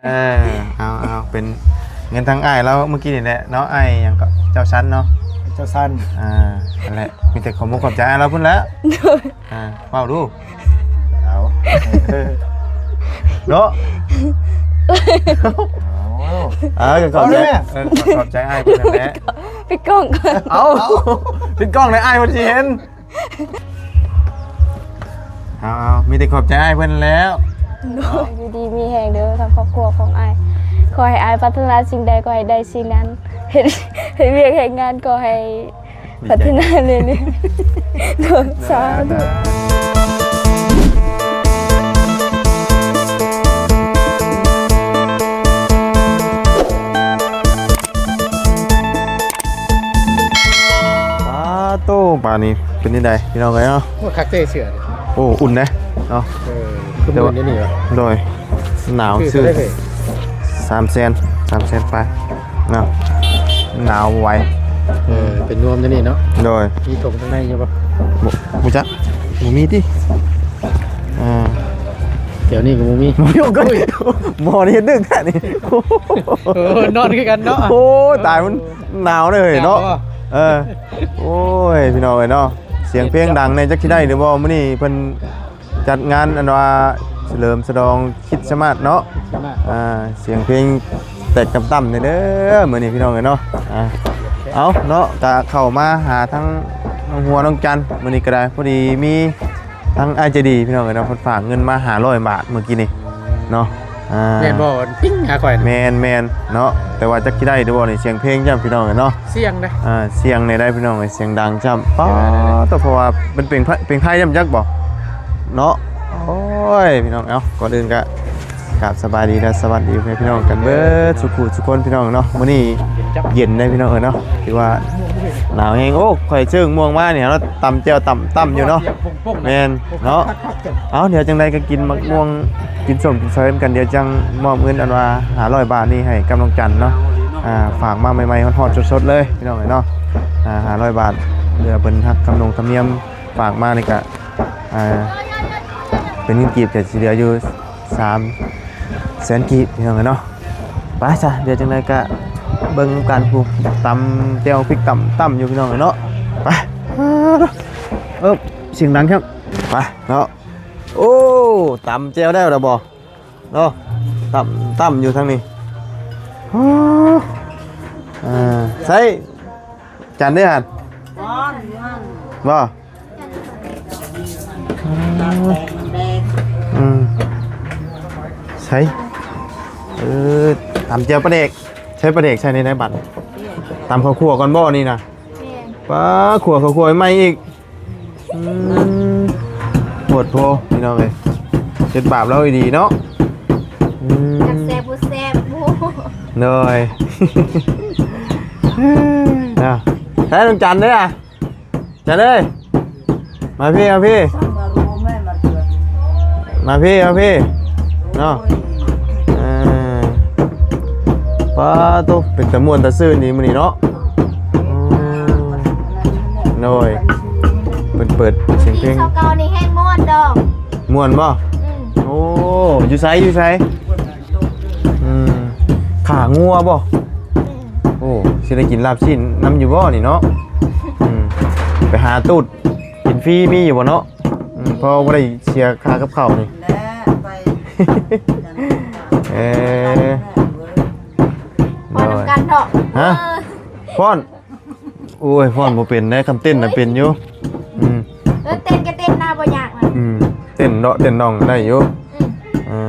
ເອີ ເອົາ ເອົາ ເປັນເງິນທາງອ້າຍລາວມື້ກີ້ນີ້ແຫຼະເນາະ ອ້າຍຫຍັງເກາະ ເຈົ້າສັນເນາະ ເຈົ້າສັນ ອ່າ ນັ້ນແຫຼະ ມີແຕ່ຂອບມຸກຂອບໃຈອ້າຍລາວພຸ້ນແຫຼະ ໂດຍ ອ່າ ເວົ້າດູ ເອົາ ເນາະ ເອົາ ເອີ ກໍຂອບໃຈ ເອົາແມ່ ເອີ ຂອບໃຈອ້າຍເພິ່ນນັ້ນແຫຼະ ປິດກ້ອງກ່ອນ ເອົາ ເອົາ ປິດກ້ອງແລ້ວ ອ້າຍເພິ່ນຊິເຫັນ ເອົາໆ ມີແຕ່ຂອບໃຈອ້າຍເພິ່ນແລ້ວ ໂດຍ ຢູ່ດີມີແຮງເດີ ທັງຄອບຄົວຂອງອ້າຍ ຂໍໃຫ້ອ້າຍປາດຖະໜາສິ່ງໃດ ຂໍໃຫ້ໄດ້ສິ່ງນັ້ນ ເຮັດ ເຮັດວຽກເຮັດງານ ຂໍໃຫ້ ດີໃຈ ພັດທະນາເລື້ອຍໆ ໂດຍ ສາທຸ ປາໂຕ ປານນີ້ເປັນຈັ່ງໃດພີ່ນ້ອງເອີຍເນາະ ໂອ້ ຄັກເດ້ເສື້ອນີ້ ໂອ້ ອຸ່ນເດ້ເນາະ ເອີ ຄື ແຕ່ວ່າ ມື້ນີ້ຫວະ ໂດຍ ໜາວຊື່ ຄືເທົ່າໃດເອີຍ ສາມແສນ ສາມແສນປາຍເນາະ ໜາວໄວ ເອີ ເປັນນວມແນວນີ້ເນາະ ໂດຍ ມີຖົງທາງໃນຢູ່ບໍ່ ບໍ່ ບໍ່ຈັກ ບໍ່ມີຕິ ອ່າ ແຖວນີ້ກໍບໍ່ມີ ບໍ່ມີ ໂອ້ຍ ໝໍນີ້ເຮັດດຶກແທ້ນີ້ ເອີ ນອນຄືກັນເນາະ ໂອ້ຍ ຕາຍ ມັນໜາວເດ້ເນາະ ໜາວບໍ່ ເອີ ໂອ້ຍ ພີ່ນ້ອງເອີຍເນາະ ສຽງເພງດັງແດ່ ຈັກຊິໄດ້ຫຼືບໍ່ ມື້ນີ້ເພິ່ນຈັດງານ ອັນວ່າສະເຫຼີມສະຫຼອງຄຣິດສະມາດເນາະ ຄຣິດສະມາດ ອ່າ ສຽງເພງແຕກຕ່ຳໆແດ່ເດີ ມື້ນີ້ພີ່ນ້ອງເອີຍເນາະ ອ່າ ເອົາເນາະ ກະເຂົ້າມາຫາທັງນ້ອງຫົວນ້ອງຈັນ ມື້ນີ້ກໍໄດ້ ພໍດີມີ ທັງອ້າຍໃຈດີພີ່ນ້ອງເອີຍເນາະ ເພິ່ນຝາກເງິນມາຫ້າຮ້ອຍບາດມື້ກີ້ນີ້ເນາະ ອ່າ ແມ່ນບໍ່? ປິ້ງຫາຂ້ອຍ ແມ່ນໆເນາະ ແຕ່ວ່າຈັກຊິໄດ້ຫຼືບໍ່ນີ້ ສຽງເພງຈ້ຳພີ່ນ້ອງເອີຍເນາະ ສຽງເດ້ ອ່າ ສຽງໃດໆພີ່ນ້ອງເອີຍ ສຽງດັງຈ້ຳ ປາໂຕ ເພາະວ່າມັນເປັນ ເປັນໄພຈ້ຳຈັກບໍ່ເນາະ ໂອ້ຍ ພີ່ນ້ອງ ເອົາ ກ່ອນອື່ນກະ ກາບສະບາຍດີ ແລະ ສະຫວັດດີພໍ່ແມ່ພີ່ນ້ອງກັນເບິດສູ່ຜູ້ສູ່ຄົນພີ່ນ້ອງເນາະ ມື້ນີ້ເຢັນເດ້ພີ່ນ້ອງເອີຍເນາະ ຖືວ່າໜາວແຮງ ໂອ້ ຂ້ອຍເຊີງມ່ວງມານີ້ ເຮົາຕຳແຈ່ວຕຳ ຕຳຢູ່ເນາະ ແມ່ນເນາະ ເອົາ ດຽວຈັ່ງໃດກໍກິນໝາກມ່ວງ ກິນສົ້ມກິນຊອຍນຳກັນ ດຽວຈັ່ງມອບເງິນອັນວ່າຫ້າຮ້ອຍບາດນີ້ໃຫ້ກັບນ້ອງຈັນເນາະ ອ່າ ຝາກມາໃໝ່ໆ ຮອດໆ ສົດໆ ເລີຍພີ່ນ້ອງເອີຍເນາະ ອ່າ ຫ້າຮ້ອຍບາດ ເຫຼືອເພິ່ນຮັກຄຳນົງຄຳນຽມ ຝາກມານີ້ກະ ອ່າ ເປັນເງິນກີບກະຊິເຫຼືອຢູ່ສາມແສນກີບພີ່ນ້ອງເອີຍເນາະ ໄປຊະ ດຽວຈັ່ງໃດກະເບິ່ງນຳກັນ ຜູ້ຕຳແຈ່ວພິກຕຳຕຳຢູ່ພີ່ນ້ອງເອີຍເນາະ ໄປ ເອີ ສຽງດັງແທ້ ໄປເນາະ ໂອ້ ຕຳແຈ່ວແລ້ວລະບໍ່? ເນາະ ຕຳ ຕຳຢູ່ທາງນີ້ ອໍ ເອີ ໃສ ຈັນເດ້ຫັ້ນ ບໍ່ ອືມ ໃສ ເອີ ຕຳແຈ່ວປາແດກ ໃຊ້ປາແດກໃສ່ໃນໃດບັດ ຕຳເຂົ້າຂົ້ວກ່ອນບໍ່ນີ້ນະ ແມ່ນ ປາ ຂົ້ວເຂົ້າຂົ້ວໃໝ່ອີກ ອືມ ໂພດໂພ ພີ່ນ້ອງເອີຍ ເຮັດບາບລາວອີ່ຫຼີເນາະ ອືມ ຈັກແຊບບໍ່ແຊບ ໂອ້ ໂດຍ ນະ ໃຊ້ນ້ອງຈັນເດ້ອະ ຈັນເອີຍ ມາພີ້ ມາພີ້ ມາພີ້ ມາພີ້ ເນາະ ເອີ ປາໂຕ ເປັນຕາມ່ວນຕາຊື່ນດີມື້ນີ້ເນາະ ໂດຍ ເພິ່ນເປີດສຽງເພງ ເຈົ້າເກົ່ານີ້ແຮງມ່ວນດອກ ມ່ວນບໍ່? ອືມ ໂອ້ ຢູ່ໃສ ຢູ່ໃສ? ອືມ ຂາງົວບໍ່? ອືມ ໂອ້ ຊິໄດ້ກິນລາບຊີ້ນນຳຢູ່ບໍ່ນີ້ເນາະ? ອືມ ໄປຫາຕູດກິນຟຣີມີຢູ່ບໍ່ເນາະ? ອືມ ພໍບໍ່ໄດ້ເສຍຄ່າກັບເຂົ້ານີ້ ແລະ ໄປ ເອີ ມານຳກັນເນາະ ຮະ ເອີ ຟ້ອນ ໂອ້ຍ ຟ້ອນບໍ່ເປັນເດ້ ຄັນເຕັ້ນນະເປັນຢູ່ ອືມ ເອີ ເຕັ້ນກໍເຕັ້ນນະ ບໍ່ຍາກນະ ອືມ ເຕັ້ນເນາະ ເຕັ້ນໜ່ອງໄດ້ຢູ່ ອືມ ເອີ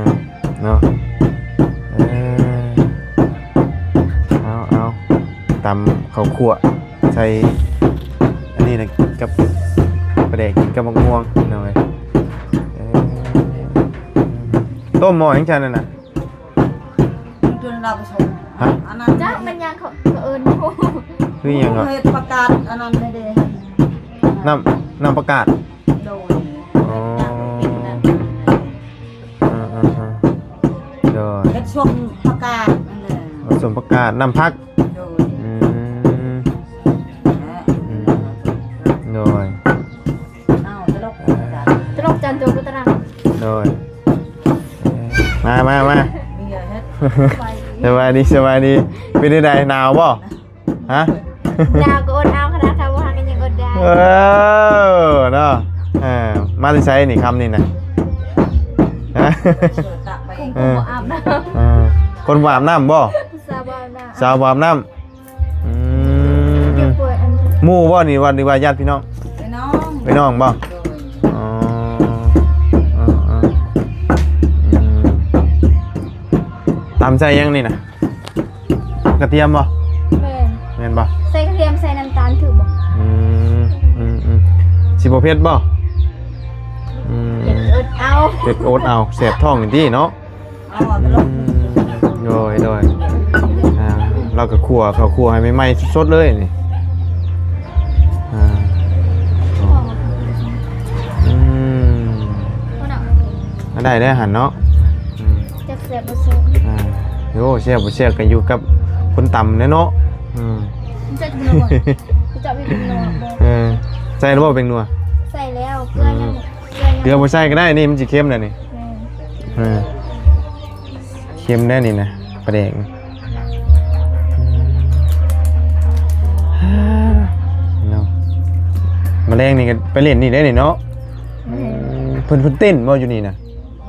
ເນາະ ເອີ ເອົາ ເອົາ ຕຳເຂົ້າຂົ້ວໃສ່ອັນນີ້ນະ ກັບປາແດກ ກິນກັບໝາກມ່ວງ ເນາະ ເອີ ຕົ້ມໝໍ້ຫຍັງຊັ້ນນັ້ນນະ? ຈົນລາວປະສົມ ຮະ ອັນນັ້ນ ຈັກແມ່ນຫຍັງເຂົາ ເຂົາເອີ້ນ ຄືຫຍັງຫວະ? ເຮັດປະກາດອັນນັ້ນເດ້ ນ້ຳ ນ້ຳປະກາດ ໂດຍ ອໍ ເຮັດນ້ຳເປັນນັ້ນ ອ່າໆໆ ໂດຍ ເຮັດສົ້ມປະກາດນັ້ນແຫຼະ ເຮັດສົ້ມປະກາດ ນ້ຳຜັກ ໂດຍ ອືມ ອືມ ໂດຍ ເອົາ ຕະຫຼົກ ຕະຫຼົກຈັນໂຈກຸດຕະລັງ ໂດຍ ມາ ມາ ມາ ເມຍເຮັດ ສະບາຍດີ ສະບາຍດີ ເປັນຈັ່ງໃດ ໜາວບໍ່? ຮະ? ໜາວກໍອົດເອົາ ຂະໜາດເຮົາບໍ່ຮັກກໍຍັງອົດໄດ້. ເອີ ເນາະ ເອີ ມາແຕ່ໃສນີ້ ຄ່ຳນີ້ນະ? ຮະ? ຄົນບໍ່ອາບນ້ຳ ເອີ ຄົນບໍ່ອາບນ້ຳບໍ່? ສາວບໍ່ອາບນ້ຳ ສາວບໍ່ອາບນ້ຳ. ອືມ ເຈັບປວດອັນ ໝູ່ບໍ່ນີ້ ວ່າ ຫຼືວ່າຍາດພີ່ນ້ອງ? ພີ່ນ້ອງ ພີ່ນ້ອງບໍ່? ໂດຍ ອໍ ເອີໆ ອືມ ຕຳໃສ່ຫຍັງນີ້ນະ? ກະທຽມບໍ່? ແມ່ນ ແມ່ນບໍ່? ໃສ່ກະທຽມ ໃສ່ນ້ຳຕານຖືກບໍ່? ອືມ ອືມໆ ຊິບໍ່ເຜັດບໍ່? ອືມ ເຜັດອົດເອົາ ເຜັດອົດເອົາ ແສບທ້ອງນີ້ຕິເນາະ. ອືມ ໂດຍ ໂດຍ ອ່າ ລາວກໍຂົ້ວເຂົ້າ ຂົ້ວໃຫ້ໃໝ່ໆ ສົດໆ ເລີຍນີ້ ອ່າ ອືມ ໄດ້ແລ້ວຫັ້ນເນາະ ອືມ ຈັກແຊບບໍ່ແຊບ ອ່າ ໂອ້ ແຊບບໍ່ແຊບກໍຢູ່ກັບຄົນຕຳແຫຼະເນາະ ອືມ ຈັກແຊບບໍ່ ຈັກມີເປັນໜັວບໍ່ ເອີ ໃສ່ແລ້ວບໍ່ເປັນໜັວ? ໃສ່ແລ້ວ ເກືອຍັງ ເກືອບໍ່ໃສ່ກໍໄດ້ ນີ້ມັນຊິເຄັມແລ້ວນີ້ ແມ່ນ ເອີ ເຄັມແລ້ວນີ້ນະ ປາແດກເນາະ ມາແລງນີ້ກໍໄປຫຼິ້ນນີ້ໄດ້ນີ້ເນາະ ແມ່ນ ເພິ່ນ ເພິ່ນເຕັ້ນບໍ່ຢູ່ນີ້ນະ?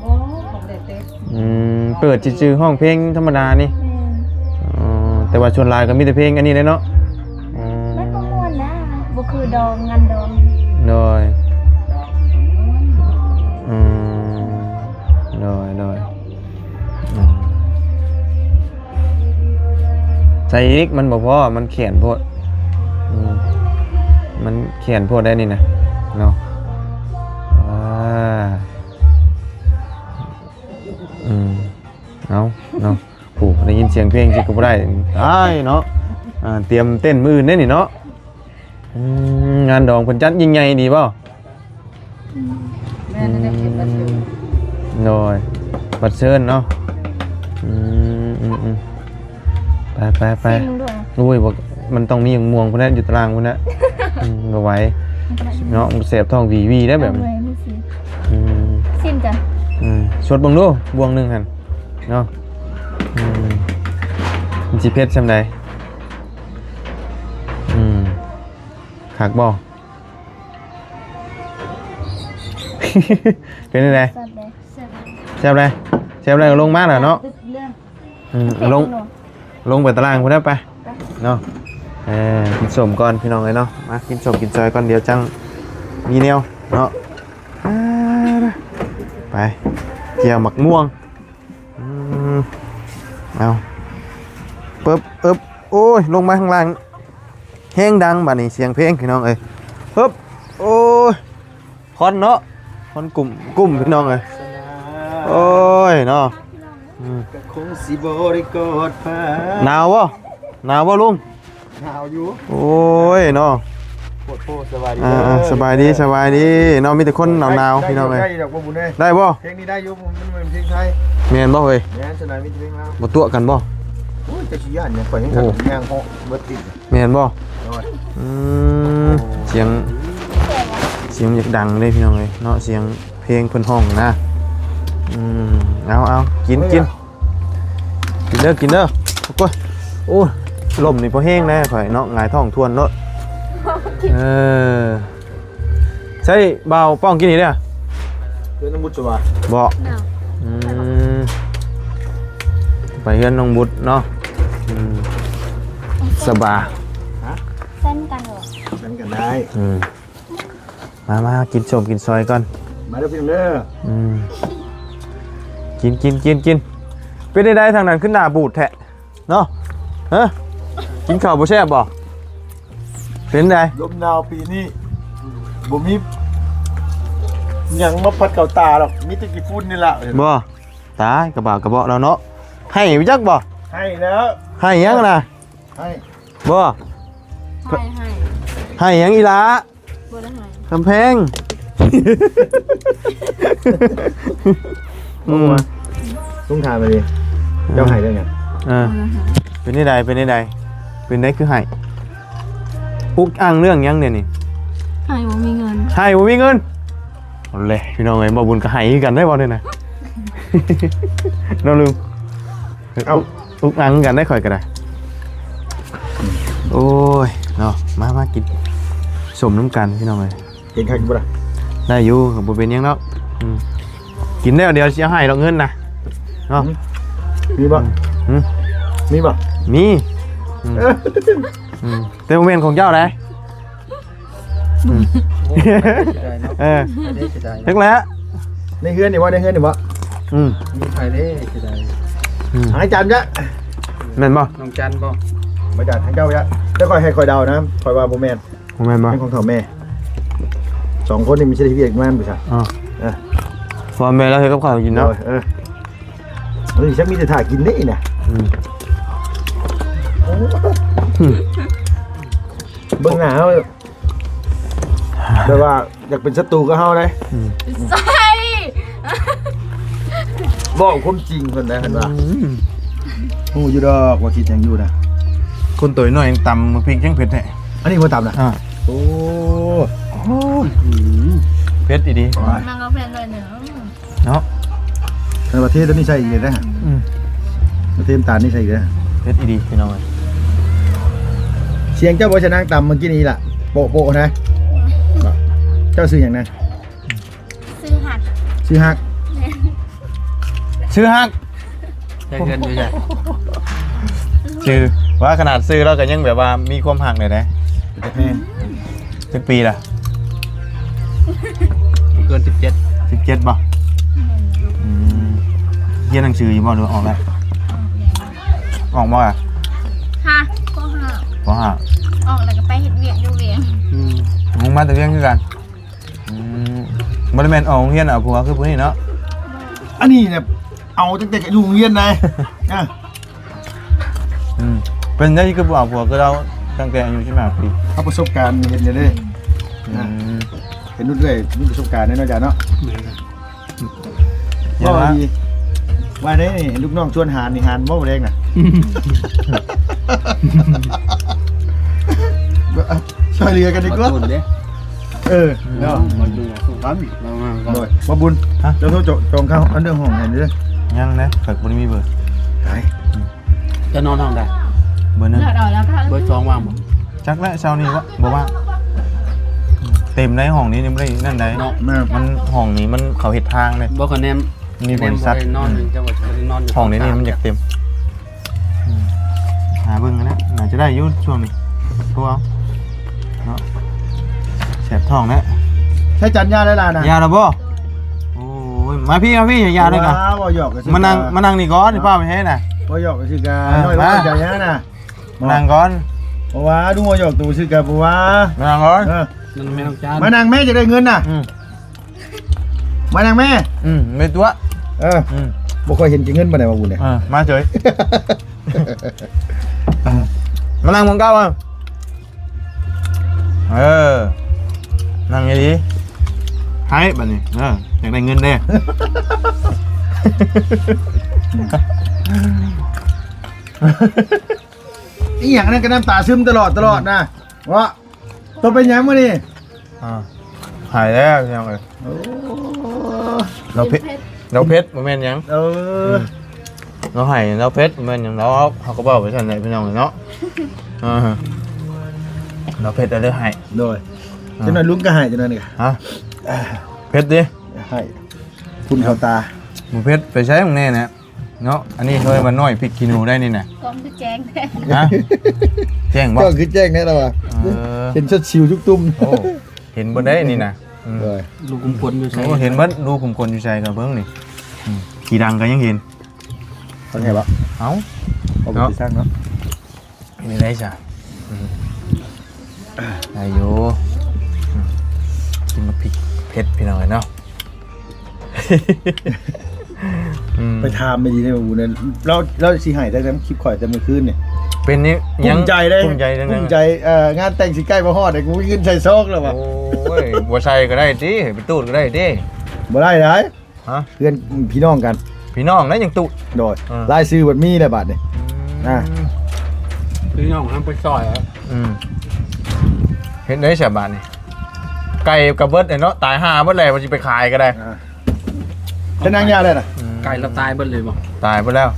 ບໍ່ ບໍ່ໄດ້ເຕັ້ນ ອືມ ເປີດຊື່ໆ ຮ້ອງເພງທຳມະດານີ້ ແມ່ນ ອໍ ແຕ່ວ່າສ່ວນຫຼາຍກໍມີແຕ່ເພງອັນນີ້ແຫຼະເນາະ ອືມ ມັນກໍມ່ວນນະ ບໍ່ຄືດອງ ງານດອງ ໂດຍ ອືມ ໂດຍ ໂດຍ ອືມ ໃສ່ອີກ ມັນບໍ່ພໍ ມັນແຂນໂພດ ອືມ ມັນແຂນໂພດໄດ໋ນີ້ນະ ເນາະ ອ່າ ອືມ ເອົາເນາະ ໂອ້ ໄດ້ຍິນສຽງເພງຊິກໍບໍ່ໄດ້ ຕາຍເນາະ ອ່າ ຕຽມເຕັ້ນມື້ອື່ນເດ້ນີ້ເນາະ ອືມ ງານດອງເພິ່ນຈັດຍິ່ງໃຫຍ່ດີບໍ່? ອືມ ແມ່ນ ໄດ້ເກັບບັດເຊີນ ໂດຍ ບັດເຊີນເນາະ ອືມ ອືມໆ ໄປໆໆ ຊິມເບິ່ງດູ ໂອ້ຍ ບໍ່ ມັນຕ້ອງມີໝາກມ່ວງພຸ້ນແຫຼະ ຢູ່ຕາລ່າງພຸ້ນແຫຼະ ອືມ ບໍ່ໄຫວເນາະ ມັນແສບທ້ອງວີໆ ໄດ໋ແບບນີ້ ອືມ ຊິມຈ້ະ ອືມ ຊົດເບິ່ງດູ ບ່ວງໜຶ່ງຫັ້ນເນາະ ອືມ ມັນຊິເຜັດຊ່ຳໃດ? ອືມ ຄັກບໍ່? ເປັນຈັ່ງໃດ? ແຊບເດ້ ແຊບ ແຊບເດ້ ແຊບແລ້ວກໍລົງມາແລ້ວເນາະ ອືມ ລົງ ລົງໄປຕາລ່າງພຸ້ນແຫຼະ ໄປ ໄປ ເນາະ ເອີ ກິນສົ້ມກ່ອນພີ່ນ້ອງເອີຍເນາະ ມາກິນສົ້ມກິນຊອຍກ່ອນ ດຽວຈັ່ງມີແນວເນາະ ອ່າ ໄປ ກ່ຽວໝາກມ່ວງ ອືມ ເອົາ ປຶບ ອຶບ ໂອ້ຍ ລົງມາຂ້າງລ່າງ ແຮງດັງບາດນີ້ ສຽງເພງພີ່ນ້ອງເອີຍ ຮຶບ ໂອ້ຍ ຄວັນເນາະ ຄວັນກຸ້ມ ກຸ້ມພີ່ນ້ອງເອີຍ ໂອ້ຍເນາະ ອືມ ກໍຄົງຊິບໍ່ໄດ້ກອດພາ ໜາວບໍ່? ໜາວບໍ່ລຸງ? ໜາວຢູ່ ໂອ້ຍເນາະ ໂພດໂພ ສະບາຍດີ ອ່າ ເດີ ສະບາຍດີ ສະບາຍດີເນາະ ມີແຕ່ຄົນໜາວໆ ໄດ້ ພີ່ນ້ອງເອີຍ ໄດ້ດອກ ບໍ່ບຸນເອີຍ ໄດ້ບໍ່? ເພງນີ້ໄດ້ຢູ່ ມັນເປັນເພງໄທ ແມ່ນບໍ່ເຮີ້ຍ? ແມ່ນ ສ່ວນຫຼາຍມີແຕ່ເພງລາວ ບໍ່ຕົວະກັນບໍ່? ໂອ້ຍ ຈັກຊິຢ້ານຫຍັງ ຂ້ອຍຍັງ ໂອ້ ທຳຍ່າງເຫາະເບິດຕິດ ແມ່ນບໍ່? ໂດຍ ອືມ ໂອ້ ສຽງ ສຽງຢາກດັງເດ້ພີ່ນ້ອງເອີຍເນາະ ສຽງເພງເພິ່ນຮ້ອງນະ ອືມ ເອົາ ເອົາ ກິນ ເອີ ກິນ ກິນເດີ ກິນເດີ ໂອ້ຍ ໂອ້ຍ ລົມນີ້ພໍແຮງແດ່ຂ້ອຍເນາະ ຫງາຍທ້ອງທວນໂລດ ເອີ ໃຊ້ບ່າວປ້ອງກິນນີ້ເດ້ ເພິ່ນນ້ຳບຸດສະຫວາ ບໍ່ ເນາະ ອືມ ໄປເຮືອນນ້ອງບຸດເນາະ ອືມ ສະບາຍ ຮະ ເຊັ່ນກັນເຫາະ ເຊັ່ນກັນໄດ້ ອືມ ມາ ມາ ກິນສົ້ມກິນຊອຍກ່ອນ ມາເດີພີ່ນ້ອງເດີ ອືມ ກິນ ກິນ ກິນ ກິນ ເປັນໃດທາງນັ້ນ ຄືໜ້າບູດແທ້ ເນາະ ຮະ ກິນເຂົ້າບໍ່ແຊບບໍ່? ເປັນໃດ? ລົມໜາວປີນີ້ ບໍ່ມີຫຍັງມາພັດເຂົ້າຕາດອກ ມີແຕ່ຂີ້ຝຸ່ນນີ້ລະ ບໍ່ ຕາຍ ກະບາກກະເບາະແລ້ວເນາະ ໄຫ້ຈັກບໍ່? ໄຫ້ແລ້ວ ໄຫ້ຫຍັງນະ? ໄຫ້ ບໍ່ ໄຫ້ ໄຫ້ ໄຫ້ຫຍັງອີ່ຫຼ້າ? ບໍ່ໄດ້ໃຫ້ ກຳແພງ ອືມ ລຸງຖາມມາດີ ເຈົ້າໄຫ້ເລື່ອງຫຍັງ? ເອີ ບໍ່ໄດ້ໃຫ້ ເປັນແນວໃດ ເປັນແນວໃດ ເປັນໃດຄືໄຫ້? ອຸກອັ່ງເລື່ອງຫຍັງດຽວນີ້? ໄຫ້ບໍ່ມີເງິນ ໄຫ້ບໍ່ມີເງິນ ເອົາແຫຼະ ພີ່ນ້ອງເອີຍ ບໍ່ບຸນກໍໄຫ້ຄືກັນໄດ໋ ເວົ້າແນວນັ້ນ ເນາະລຸງ. ເອົ້າ ອຸກອັງກັນໄດ໋ ຂ້ອຍກໍໄດ້. ໂອ້ຍເນາະ ມາ ມາກິນສົ້ມນຳກັນພີ່ນ້ອງເອີຍ. ກິນຂ້າວກິນບໍ່ລະ? ໄດ້ຢູ່ ກໍບໍ່ເປັນຫຍັງດອກ. ອືມ ກິນແລ້ວດຽວຊິເອົາໃຫ້ດອກເງິນນະເນາະ. ອືມ ມີບໍ່? ອືມ ມີບໍ່? ມີ. ອືມ ເອີ ອືມ ແຕ່ບໍ່ແມ່ນຂອງເຈົ້າໃດ໋. ອືມ ໂອ້ຍ ເສຍດາຍເນາະ. ເອີ ເສຍດາຍເນາະ ຈັກແຫຼະ. ໃນເຮືອນນີ້ບໍ່? ໃນເຮືອນນີ້ບໍ່? ອືມ ມີໃຜເດ້ ເສຍດາຍ. ອືມ ໃຫ້ຈັນຈະ ແມ່ນບໍ່? ນ້ອງຈັນບໍ່? ບໍ່ຈັນ ໃຫ້ເຈົ້າຈະ. ແຕ່ຂ້ອຍ ໃຫ້ຂ້ອຍເດົານະ ຂ້ອຍວ່າບໍ່ແມ່ນ. ບໍ່ແມ່ນບໍ່? ແມ່ນຂອງເຖົ້າແມ່. ສອງຄົນນີ້ມັນຊິໄດ້ເຮັດວຽກງານບໍ່ຊະ? ອໍ ເອີ ພໍ່ແມ່ລາວເຮັດກັບຂ້າວກິນເນາະ. ໂດຍ ເອີ ເອີ ຈັກມີແຕ່ຖ້າກິນເດ້ນະ. ອືມ ໂອ້ ອືມ ເບິ່ງໜ້າເຮົາ ແບບວ່າຢາກເປັນສັດຕູກັບເຮົາເດ້. ອືມ ໃຊ່ ເວົ້າຄວາມຈິງເພິ່ນໄດ໋ ເພິ່ນວ່າ. ອືມ ຮູ້ຢູ່ດອກວ່າຄິດຫຍັງຢູ່ນະ. ຄົນໂຕນ້ອຍຍັງຕຳໝາກພິກຍັງເຜັດແທ້. ອັນນີ້ບໍ່ຕຳນະ? ອ່າ ໂອ້ ໂອ້ ອືມ ເຜັດອີ່ຫຼີ. ມັນກໍເຜັດໜ້ອຍໜຶ່ງເນາະ. ແຕ່ວ່າເທຕົວນີ້ໃສ່ອີກເດ້. ອືມ ເທນ້ຳຕານນີ້ໃສ່ອີກເດ້. ເຜັດອີ່ຫຼີພີ່ນ້ອງເອີຍ. ສຽງເຈົ້າບໍ່ຊະນາງຕຳມື້ກີ້ນີ້ລະ ໂປະໆນະ. ເຈົ້າຊື່ຫຍັງນະ? ຊື່ຮັກ. ຊື່ຮັກ ແມ່ນ ຊື່ຮັກ. ໃຊ້ເຮືອນຢູ່ໃສ? ຊື່ ວ່າຂະໜາດຊື່ລາວກໍຍັງແບບວ່າມີຄວາມຮັກແດ່ເດ້. ແມ່ນ ຈັກປີລະ? ບໍ່ເກີນສິບເຈັດ. ສິບເຈັດບໍ່? ແມ່ນ. ອືມ ຮຽນໜັງສືຢູ່ບໍ່ ຫຼືອອກແລ້ວ? ອອກແລ້ວ. ອອກບໍ່ລະ? ຮະ ປໍຫ້າ ປໍຫ້າ ອອກແລ້ວກໍໄປເຮັດວຽກຢູ່ວຽງ. ອືມ ມາແຕ່ວຽງຄືກັນ. ອືມ ບໍ່ໄດ້ແມ່ນອອກໂຮງຮຽນເອົາຜົວຄືຜູ້ນີ້ເນາະ. ອັນນີ້ແບບເອົາຕັ້ງແຕ່ຢູ່ໂຮງຮຽນໃດ໋. ອ່າ ອືມ ເປັນໄດ໋ຄືບໍ່ເອົາຜົວຄືລາວຕັ້ງແຕ່ອາຍຸສິບຫ້າປີ? ເອົາປະສົບການເຮັດແລ້ວເດ້. ອືມ ອ່າ ເຫັນລຸ້ນເອື້ອຍມີປະສົບການແດ່ເນາະ ອາຈານເນາະ. ແມ່ນ ເວົ້າດີ ວ່າໄດ້ນີ້ ລູກນ້ອງຊວນຫານນີ້ ຫານບໍ່ແລງນະ? ຊ່ວຍເຫຼືອກັນດີກວ່າ. ເອີ ເນາະ ມາດູສູ່ກັນ. ໂດຍ ບໍ່ບຸນ ຮະ ເຈົ້າໂທຈອງເຂົ້າອັນເລື່ອງຫ້ອງໃຫ້ເດີ້. ຍັງນະ ຂ້ອຍບໍ່ໄດ້ມີເບີ. ຕາຍ ຈະນອນຫ້ອງໃດ? ເບີໜຶ່ງ ເລືອກເອົາແລ້ວກໍ ເບີສອງວ່າງບໍ່? ຈັກແຫຼະ ເຊົ້ານີ້ວະ ບໍ່ວ່າງ. ເຕັມໃນຫ້ອງນີ້ຍັງບໍ່ໄດ້ນັ້ນໃດ໋. ເນາະ ແມ່ນ ມັນ ຫ້ອງນີ້ມັນ ເຂົາເຮັດທາງເດ້. ບໍ່ ກະແນມ ມີບໍລິສັດ ແນມບໍ່ໄດ້ນອນ. ອືມ ເຈົ້າວ່າຈະໄດ້ນອນຢູ່ ຫ້ອງໃນນີ້ມັນຢາກເຕັມ. ອືມ ຫາເບິ່ງກັນນະ ໜ້າຈະໄດ້ຢູ່ຊ່ວງນີ້ ເພາະວ່າເນາະ ແສບທ້ອງແລ້ວ. ໃຊ້ຈັນຢາໄດ້ລະນະ? ຢາລະບໍ່? ໂອ້ຍ ມາພີ້ ມາພີ້ ຢາເລີຍກະ. ເວົ້າຫຍອກກັນຊື່ ມານັ່ງ ມານັ່ງນີ້ກ່ອນ ເນາະ ຟ້າວໄປໃສນະ? ເວົ້າຫຍອກກັນຊື່ກະ ເອີ ນ້ອຍ ມາ ໃຈນະ ມານັ່ງກ່ອນ. ເພາະວ່າດູເວົ້າຫຍອກໂຕຊື່ກະ ເພາະວ່າ ມານັ່ງກ່ອນ. ເອີ ນັ້ນແມ່ນອາຈານ ມານັ່ງແມ່ ຈະໄດ້ເງິນນະ. ອືມ ມານັ່ງແມ່. ອືມ ແມ່ຕົວະ. ເອີ ອືມ ບໍ່ຄ່ອຍເຫັນແກ່ເງິນປານໃດວ່າບຸນເດ້. ເອີ ມາເສີຍ ມານັ່ງໝ່ອງເກົ່າ. ເອີ ນັ່ງດີໆ ໃຫ້ບາດນີ້. ເອີ ຢາກໄດ້ເງິນເດ້. ອີຫຍັງນັ້ນກໍນ້ຳຕາຊຶມຕະຫຼອດ ຕະຫຼອດນະ ເວາະ. ໂຕເປັນຫຍັງມື້ນີ້? ອ່າ ຫາຍແລ້ວພີ່ນ້ອງເອີຍ. ໂອ້ ລາວເຜັດ ລາວເຜັດ ບໍ່ແມ່ນຫຍັງ. ເອີ ອືມ ລາວໃຫ້ ລາວເຜັດ ບໍ່ແມ່ນຫຍັງ. ລາວ ເຮົາກໍເວົ້າໄປຊັ້ນແຫຼະພີ່ນ້ອງເອີຍເນາະ. ອ່າ ລາວເຜັດ ລາວເລີຍໃຫ້. ໂດຍ ອ່າ ຈັກໜ້ອຍລຸງກໍໃຫ້ ຈັກໜ້ອຍນີ້. ຮະ ເຜັດຕິ ໃຫ້ ຝຸ່ນເຂົ້າຕາ. ບໍ່ເຜັດ ໄປໃສຂອງແນ່ນະ. ເນາະ ອັນນີ້ເອີ້ນວ່ານ້ອຍພິກຂີ້ໜູໄດ໋ນີ້ນະ. ກ້ອງຄືແຈ້ງແທ້. ຮະ ແຈ້ງບໍ່? ກ້ອງຄືແຈ້ງແທ້ລະວ່າ. ເອີ ເຫັນຊັດຊິວທຸກຕຸ່ມ. ໂອ້ ເຫັນເບິດໄດ໋ນີ້ນະ. ອືມ ໂດຍ ຮູຂຸມຂົນຢູ່ໃສ? ໂອ້ ເຫັນເບິດ ຮູຂຸມຂົນຢູ່ໃສກໍເບິ່ງນີ້. ອືມ ຂີ້ດັງກໍຍັງເຫັນ. ເອົາແທ້ບໍ່? ເອົາ ເອົາໄປສ້າງເນາະ. ນີ້ໄດ້ຊະ. ອືມ ໄດ້ຢູ່. ອືມ ກິນໝາກພິກເຜັດພີ່ນ້ອງເອີຍເນາະ. ອືມ ໄປຖາມໄປດີໃນຫູນັ້ນ ລາວ ລາວຊິໃຫ້ແຕ່ນຳຄລິບຂ້ອຍແຕ່ມື້ຄືນນີ້. ເປັນຫຍັງ? ກຸ້ມໃຈເດ້ ກຸ້ມໃຈເດ້ ກຸ້ມໃຈ. ເອີ ງານແຕ່ງຊິໃກ້ມາຮອດແລ້ວ ກູມີເງິນໃສ່ຊອງແລ້ວວ່າ. ໂອ້ຍ ບໍ່ໃສ່ກໍໄດ້ຕິ ເຮັດເປັນຕູດກໍໄດ້ຕິ. ບໍ່ໄດ້ໃດ. ຮະ ເພື່ອນພີ່ນ້ອງກັນ ພີ່ນ້ອງນະຍັງຕຸ. ໂດຍ ອ່າ ລາຍຊື່ບັດມີແລ້ວບາດນີ້. ອືມ ອ່າ ພີ່ນ້ອງນຳໄປຊ່ອຍ. ອືມ ເຮັດໄດ້ຊະບາດນີ້ ໄກ່ກໍເບິດແລ້ວເນາະ ຕາຍຫ່າເບິດແລ້ວ ວ່າຊິໄປຂາຍກໍໄດ້. ອ່າ ເປັນນາງຍາແລ້ວນະ. ອືມ ໄກ່ລາວຕາຍເບິດເລີຍບໍ່? ຕາຍເບິດແລ້ວ.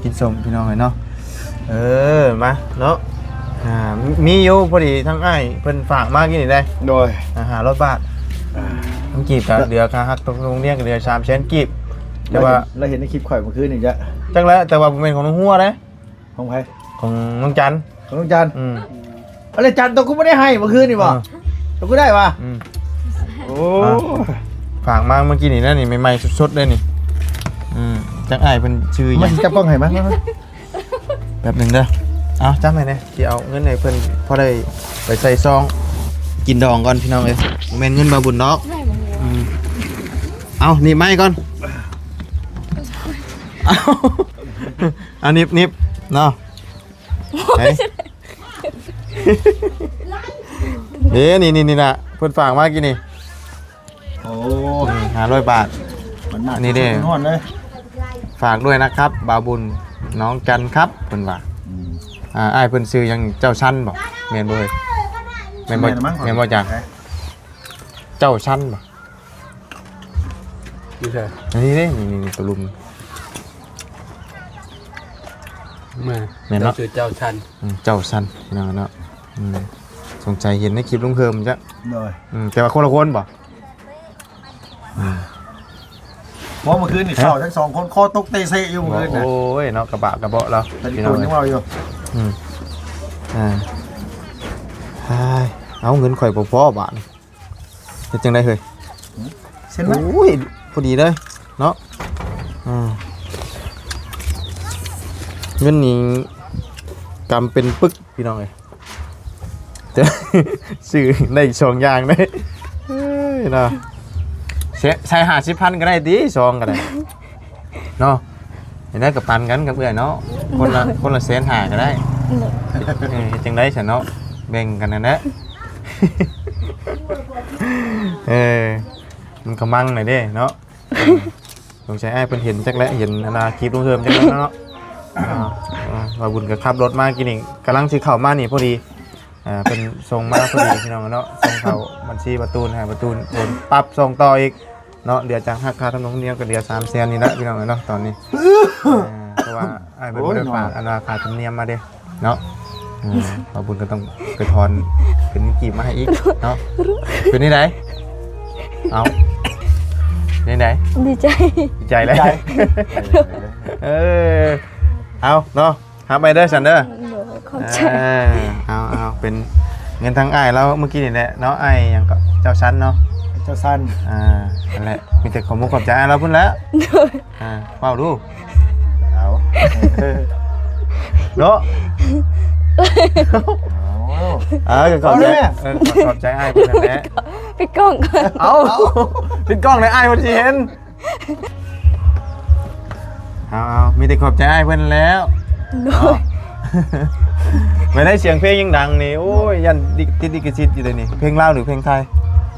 ກິນສົ້ມພີ່ນ້ອງເອີຍເນາະ. ເອີ ມາເນາະ ອ່າ ມີຢູ່ ພໍດີທາງອ້າຍເພິ່ນຝາກມາກິນນີ້ໄດ໋ ໂດຍ ອ່າ ຫ້າຮ້ອຍບາດ. ອ່າ ມັນກີບກໍເຫຼືອຄ່າຮັກຕົກລົງຮຽນກໍເຫຼືອສາມແສນກີບ ແຕ່ວ່າ ລາວເຫັນໃນຄລິບຂ້ອຍມື້ຄືນນີ້ຈະ ຈັກແຫຼະ ແຕ່ວ່າບໍ່ແມ່ນຂອງນ້ອງຫົວເດ້. ຂອງໃຜ? ຂອງນ້ອງຈັນ. ຂອງນ້ອງຈັນ? ອືມ. ອາຈານ ໂຕກູບໍ່ໄດ້ໃຫ້ມື້ຄືນນີ້ບໍ່? ເອີ ໂຕກູໄດ້ຫວາ? ອືມ. ໂອ້ ອ່ະ ຝາກມາເມື່ອກີ້ນີ້ນະ ນີ້ໃໝ່ໆສົດໆເດ້ນີ້. ອືມ. ຈັກອ້າຍເພິ່ນຊື່ຫຍັງ? ມາຊິຈັບກ້ອງໃຫ້ມາ ມາ ມາ ແປັບໜຶ່ງເດີ. ເອົາ ຈັບໃຫ້ແດ່ ຊິເອົາເງິນໃຫ້ເພິ່ນ ພໍໄດ້ໄປໃສ່ຊອງກິນດອງກ່ອນພີ່ນ້ອງເອີຍ. ບໍ່ແມ່ນເງິນບ່າວບຸນດອກ. ອືມ. ເອົາ ໜີບໄມ້ກ່ອນ. ເອົາ ເອົາ ໜີບ ໜີບເນາະ. ເອີ ເດ້ ນີ້ ນີ້ ນີ້ນະ ເພິ່ນຝາກມາກີ້ນີ້. ໂອ້ ອືມ ຫ້າຮ້ອຍບາດ. ມັນມາ ອັນນີ້ເດ້ ຮ້ອນເລີຍ. ຝາກດ້ວຍນະຄັບ ບ່າວບຸນ ນ້ອງຈັນຄັບ ເພິ່ນວ່າ. ອືມ. ອ່າ ອ້າຍເພິ່ນຊື່ຫຍັງ? ເຈົ້າຊັນບໍ່? ແມ່ນບໍ່ເອີຍ? ແມ່ນບໍ່? ແມ່ນລະມັ້ງ ແມ່ນບໍ່ຈະ? ເຈົ້າຊັນບໍ່? ຢູ່ໃສ? ອັນນີ້ເດ້ ນີ້ໆ ໂຕລຸ່ມ ແມ່ນ ແມ່ນເນາະ ເຈົ້າຊື່ເຈົ້າຊັນ. ອືມ ເຈົ້າຊັນ ພີ່ນ້ອງເນາະ. ອືມ ສົງໄສເຫັນໃນຄລິບລຸງເຮີມຈ້ະ. ໂດຍ. ອືມ ແຕ່ວ່າຄົນລະຄົນບໍ່? ອືມ. ບໍ່ ເມື່ອຄືນນີ້ ເອີ ເຂົ້າທັງສອງຄົນ ຄໍຕົກເຕະເຊະຢູ່ເມື່ອຄືນນະ. ໂອ້ຍເນາະ ກະບະກະເບາະລາວ ພີ່ນ້ອງເອີຍ ຍັງເວົ້າຢູ່. ອືມ. ອ່າ ເອົາ ເງິນຂ້ອຍບໍ່ພໍບາດນີ້. ເຮັດຈັ່ງໃດເຮີ້ຍ? ເຊັນໄວ້. ໂອ້ຍ ພໍດີເລີຍເນາະ. ອ່າ ເງິນນີ້ກຳເປັນປຶກພີ່ນ້ອງເອີຍ. ຊື້ໄດ້ອີກສອງຢ່າງເດ້. ເອີຍເນາະ ໃສ່ຫ້າສິບພັນກໍໄດ້ຕິ ຊອງກໍໄດ້. ເນາະ ເຮັດໄດ້ກໍປັນກັນກັບເອື້ອຍເນາະ ຄົນລະ ຄົນລະແສນຫ້າກໍໄດ້. ເອີ ເຮັດຈັ່ງໃດຊັ້ນເນາະ ແບ່ງກັນຫັ້ນແຫຼະ. ເອີ ມັນກະມັງໜ້ອຍເດ້ເນາະ. ສົງໄສອ້າຍເພິ່ນເຫັນຈັກແຫຼະ ເຫັນອັນນ່າຄລິບລຸງເຮີມຈັກແຫຼະເນາະ. ອ່າ ບ່າວບຸນກໍຂັບລົດມາກີ້ນີ້ ກຳລັງຊິເຂົ້າມານີ້ພໍດີ. ອ່າ ເພິ່ນສົ່ງມາພໍດີພີ່ນ້ອງເນາະ ສົ່ງເຂົ້າບັນຊີປະຕູນ ໃຫ້ປະຕູນໂອນປັບສົ່ງຕໍ່ອີກເນາະ. ເຫຼືອຈາກຫັກຄ່າທຳນວມທຳນຽມກໍເຫຼືອສາມແສນນີ້ລະພີ່ນ້ອງເນາະ ຕອນນີ້. ອ່າ ເພາະວ່າອ້າຍເພິ່ນບໍ່ໄດ້ຝາກອັນວ່າຄ່າທຳນຽມມາເດ້ເນາະ. ອ່າ ບ່າວບຸນກໍຕ້ອງໄປຖອນເປັນເງິນກີບມາໃຫ້ອີກເນາະ. ເປັນຈັ່ງໃດ? ເອົ້າ ເປັນຈັ່ງໃດ? ດີໃຈ ດີໃຈແລ້ວ. ເອີ ເອົາເນາະ ຮັບໄວ້ເດີຊັ້ນເດີ. ໂດຍ ຂອບໃຈ. ອ່າ ເອົາ ເອົາ ເປັນເງິນທາງອ້າຍລາວມື້ກີ້ນີ້ແຫຼະເນາະ. ອ້າຍຫຍັງເກາະ? ເຈົ້າຊັນເນາະ. ເຈົ້າຊັນ. ອ່າ ນັ້ນແຫຼະ ມີແຕ່ຂອບມຸກຂອບໃຈອ້າຍລາວພຸ້ນແຫຼະ. ໂດຍ. ອ່າ ເວົ້າດູ. ເອົາ ເນາະ. ເອີ ກໍຂອບໃຈ ເອີ ຂອບໃຈອ້າຍເພິ່ນນັ້ນແຫຼະ. ປິດກ້ອງກ່ອນ. ເອົາ ປິດກ້ອງແລ້ວ ອ້າຍເພິ່ນຊິເຫັນ. ເອົາ ເອົາ ມີແຕ່ຂອບໃຈອ້າຍເພິ່ນແລ້ວ. ໂດຍ. ເອົາ ໄປໄດ້ສຽງເພງຍັງດັງນີ້ ໂອ້ຍ ຢ້ານຕິດລິຂະສິດຢູ່ເດນີ້. ເພງລາວຫຼືເພງໄທ?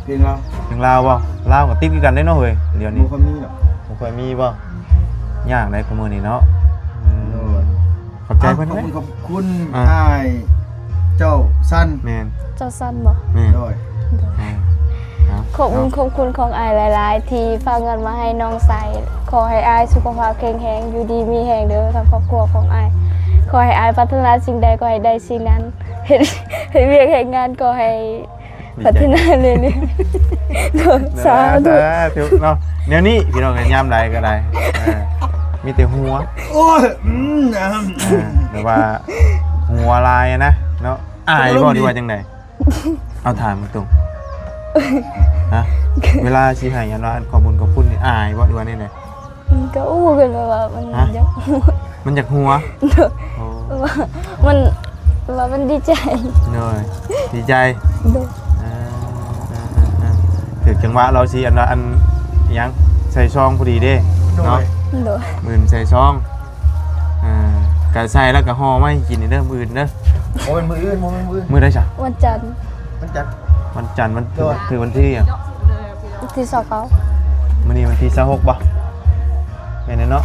ເພງລາວ. ເພງລາວບໍ່? ລາວກໍຕິດຄືກັນເດ້ເນາະເຮີ້ຍ ດຽວນີ້. ບໍ່ຄ່ອຍມີດອກ. ບໍ່ຄ່ອຍມີບໍ່? ຍາກໃດ໋ຄູ່ມື້ນີ້ເນາະ. ອືມ. ໂດຍ. ຂອບໃຈເພິ່ນເດ້. ຂອບຄຸນ ຂອບຄຸນ ອ່າ ອ້າຍເຈົ້າຊັນ. ແມ່ນ ເຈົ້າຊັນບໍ່? ແມ່ນ. ໂດຍ. ໂດຍ. ອ່າ ຂອບຄຸນ ເນາະ ຂອບຄຸນຂອງອ້າຍຫຼາຍໆ ທີ່ຝາກເງິນມາໃຫ້ນ້ອງຊາຍ. ຂໍໃຫ້ອ້າຍສຸຂະພາບແຂງແຮງ ຢູ່ດີມີແຮງເດີ ທັງຄອບຄົວຂອງອ້າຍ. ຂໍໃຫ້ອ້າຍປາດຖະໜາສິ່ງໃດ ຂໍໃຫ້ໄດ້ສິ່ງນັ້ນ. ເຮັດ ເຮັດວຽກເຮັດງານ ຂໍໃຫ້ ດີໃຈ ພັດທະນາເລື້ອຍໆ. ສາທຸ ສາທຸເນາະ. ແນວນີ້ພີ່ນ້ອງເອີຍ ຍາມໃດກໍໄດ້ ເອີ ມີແຕ່ຫົວ. ໂອ້ຍ ອືມ ອ່າ ແບບວ່າຫົວຫຼາຍນະເນາະ. ອາຍບໍ່ ຫຼືວ່າຈັ່ງໃດ? ເອົາ ຖາມຕົງໆ ຮະ ເວລາຊິໃຫ້ອັນວ່າ ອັນຂອບບຸນຂອບຄຸນນີ້ ອາຍບໍ່ ຫຼືວ່າແນວໃດ? ມັນກໍຮູ້ກັນແບບວ່າມັນ ຮະ ຢາກ ມັນຢາກຫົວ. ໂດຍ. ໂອ້ ວ່າມັນ ວ່າມັນດີໃຈ. ໂດຍ ດີໃຈ. ໂດຍ. ອ່າ ຖືກຈັງຫວະລາວຊິອັນວ່າ ອັນຫຍັງ ໃສ່ຊອງພໍດີເດ້ ໂດຍ ເນາະ. ໂດຍ. ມື້ອື່ນໃສ່ຊອງ ອ່າ ກະໃສ່ແລ້ວກະຫໍ່ມາໃຫ້ກິນເດີ ມື້ອື່ນເດີ. ບໍ່ແມ່ນມື້ອື່ນ ບໍ່ແມ່ນມື້ອື່ນ. ມື້ໃດຊະ? ວັນຈັນ. ວັນຈັນ ວັນຈັນ ວັນ ໂດຍ ຖືກວັນທີຫຍັງ? ວັນທີຊາວເກົ້າ. ມື້ນີ້ວັນທີຊາວຫົກບໍ່? ແມ່ນແລ້ວເນາະ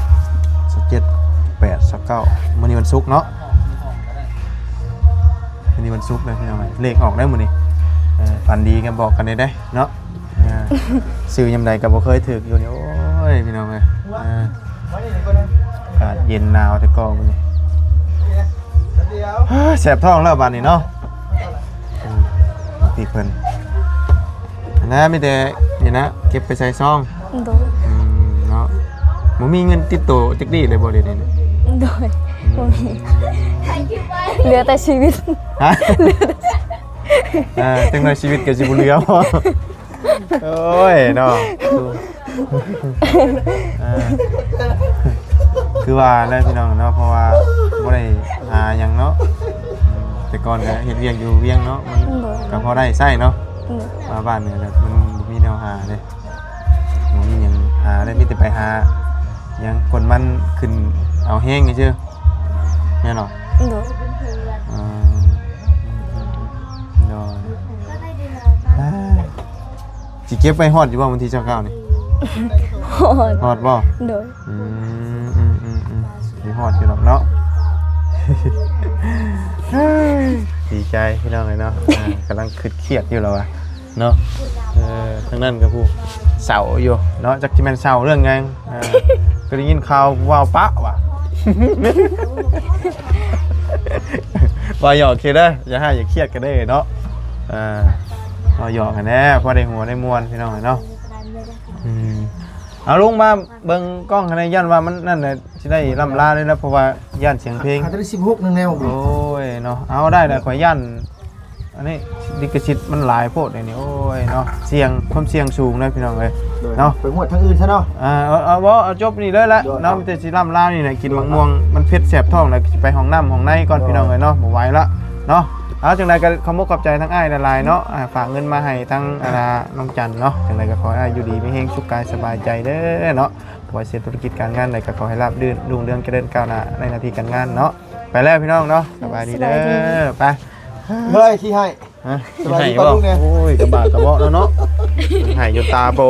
ຊາວເຈັດ ແປດ ຊາວເກົ້າ. ມື້ນີ້ວັນສຸກເນາະ ມື້ນີ້ວັນສຸກເດີພີ່ນ້ອງເອີຍ. ເລກອອກເດີມື້ນີ້. ເອີ ຝັນດີກໍບອກກັນແດ່ເນາະ. ອ່າ ຊື້ຍາມໃດກໍບໍ່ເຄີຍຖືກຢູ່ນີ້. ໂອ້ຍ ພີ່ນ້ອງເອີຍ. ອ່າ ກາດເຢັນໜາວແຕ່ເກົ່າມື້ນີ້ ແສບທ້ອງແລ້ວບາດນີ້ເນາະ. ອືມ ພີ່ເພິ່ນ ອັນນັ້ນມີແຕ່ນີ້ນະ ເກັບໄປໃສ່ຊອງ. ໂດຍ. ອືມ ເນາະ ບໍ່ມີເງິນຕິດໂຕຈັກດີ້ເລີຍບໍ່ດຽວນີ້? ໂດຍ. ອືມ ບໍ່ມີ ເຫຼືອແຕ່ຊີວິດ. ຮະ? ເຫຼືອແຕ່ ເອີ ຈັກໜ່ອຍຊີວິດກໍຊິບໍ່ເຫຼືອບໍ່? ໂອ້ຍເນາະ ເອີ ຄືວ່າແຫຼະພີ່ນ້ອງເນາະ ເພາະວ່າບໍ່ໄດ້ຫາຫຍັງເນາະ. ອືມ ແຕ່ກ່ອນກໍເຮັດວຽກຢູ່ວຽງເນາະ ມັນ ໂດຍ ກໍພໍໄດ້ໃຊ້ເນາະ. ໂດຍ. ມາບ້ານນີ້ແຫຼະ ມັນບໍ່ມີແນວຫາເດ້ ບໍ່ມີຫຍັງຫາເດ້ ມີແຕ່ໄປຫາຫຍັງ ຂົນມັນຂຶ້ນເອົາແຮງຊື່ໆ ແມ່ນບໍ່? ໂດຍ. ອືມ ໂດຍ. ອ່າ ຊິເກັບໄວ້ຮອດຢູ່ບໍ່ວັນທີຊາວເກົ້ານີ້? ຮອດ. ຮອດບໍ່? ໂດຍ. ອືມ ອືມ ອືມ ອືມ ຊິຮອດຢູ່ດອກເນາະ. ດີໃຈພີ່ນ້ອງເອີຍເນາະ ອ່າ ກຳລັງຄຶດຄຽດຢູ່ແລ້ວວ່າເນາະ. ເອີ ທາງນັ້ນກໍຜູ້ເສົ້າຢູ່ເນາະ ຈັກຊິແມ່ນເສົ້າເລື່ອງຫຍັງ. ອ່າ ກໍໄດ້ຍິນຂ່າວຜູ້ບ່າວປະວ່າ ວ່າຫຍອກເດີ ຢ່າຮ້າຍຢ່າຄຽດກັນເດີເນາະ. ອ່າ ເວົ້າຫຍອກກັນແດ່ ພໍໄດ້ຫົວໄດ້ມ່ວນພີ່ນ້ອງເອີຍເນາະ. ອືມ ເອົາລົງມາເບິ່ງກ້ອງຫັ້ນແດ່ ຢ້ານວ່າມັນນັ້ນແຫຼະ ຊິໄດ້ລ່ຳລາເລີຍນະ ເພາະວ່າຢ້ານສຽງເພງ. ອາດຈະໄດ້ສິບຫົກໜຶ່ງແນວ. ໂອ້ຍເນາະ ເອົາໄດ້ແຫຼະ ຂ້ອຍຢ້ານ ອັນນີ້ລິຂະສິດມັນຫຼາຍໂພດເດນີ້. ໂອ້ຍເນາະ ສ່ຽງ ຄວາມສ່ຽງສູງເດີພີ່ນ້ອງເອີຍ. ໂດຍ. ເນາະ ໄປຮວດທາງອື່ນຊະເນາະ. ອ່າ ເອົາ ເອົາ ເອົາ ເອົາຈົບນີ້ເລີຍລະ. ໂດຍ. ເນາະ ມີແຕ່ຊິລ່ຳລານີ້ແຫຼະ ກິນໝາກມ່ວງມັນເຜັດແສບທ້ອງແລ້ວ ຊິໄປຫ້ອງນ້ຳຫ້ອງໃນກ່ອນ ໂດຍ ພີ່ນ້ອງເອີຍເນາະ ບໍ່ໄຫວລະເນາະ. ເອົາ ຈັ່ງໃດກໍຂອບມຸກຂອບໃຈທາງອ້າຍຫຼາຍໆເນາະ ອ່າ ຝາກເງິນມາໃຫ້ທາງ ອ່າ ນ້ອງຈັນເນາະ. ຈັ່ງໃດກໍຂໍໃຫ້ອ້າຍຢູ່ດີມີແຮງ ສຸກກາຍສະບາຍໃຈເດີເນາະ. ບໍ່ວ່າຊິເຮັດທຸລະກິດການງານໃດກໍຂໍໃຫ້ລາບລື່ນ ຮຸ່ງເຮືອງ ຈະເລີນກ້າວໜ້າໃນໜ້າທີ່ການງານເນາະ. ໄປແລ້ວພີ່ນ້ອງເນາະ ສະບາຍດີເດີ. ສະບາຍດີ. ໄປ ເຮີ້ຍ ຂີ້ໄຫ້. ຮະ? ສະບາຍດີປ້າລຸງແດ່. ໂອ້ຍ ກະບາກະເບາະແລ້ວເນາະ ໄຫ້ຈົນຕາໂບ.